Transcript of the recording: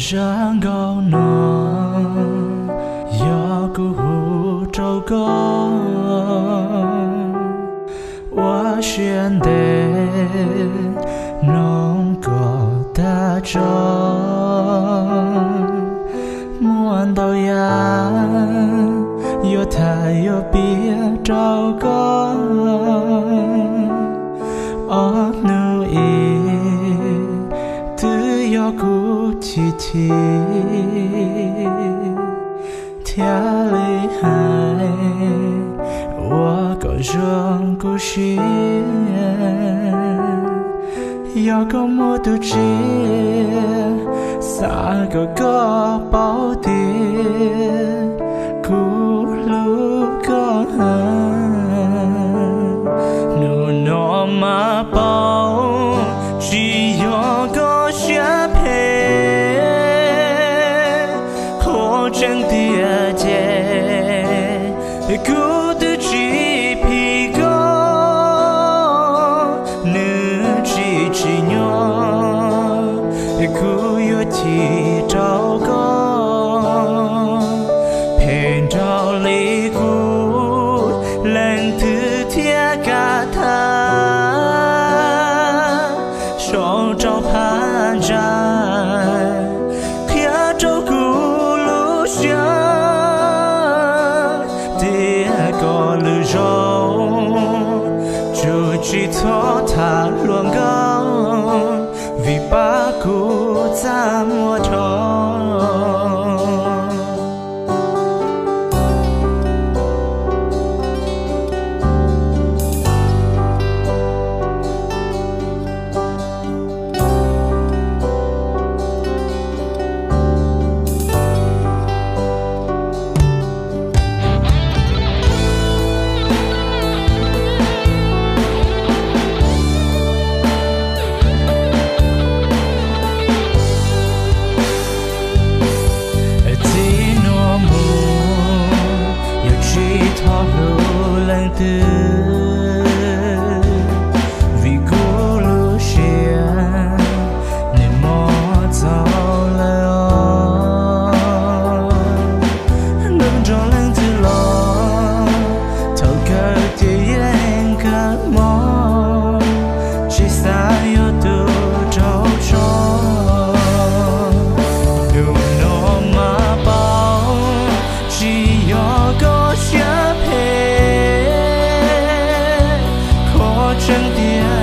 Zaj nkauj no yog kuv hu rau koj, ua siab ntev mloog koj tag tso. Muaj ntau yam yuav tham yuav piav rau koj. Ob hnub ib twb yog kuv chim chim thiaj li hais ua kom zoo kuv siab. Yog koj muaj tus tshiab, xav kom koj paub tias kuv hlub koj heev. Hnub no mas paub tsis yog koj siab phem, qhov tseeb tiag ces kuv twb tsis phim koj. Nws tsis tsim nyog kuv yuav chim rau koj, phem nraug li kuv leej twg thiaj kam tham. Sau rau phab ntsa qhia rau kuv lub siab tias koj lwm zaus tsuas tsis txhob tham hluas nkauj, vim pab kuv txaj muag dhau. Txij no mus yuav tsis txhob hlub leej twg, vim kuv lub siab nws mob txaus lawm os. Nrog leej twg los thaum kawg ces yeej kawg mob, tsis xav yuav tus rau tso. Hnub no mas paub tsis yog koj siab phem, qhov tseeb tiag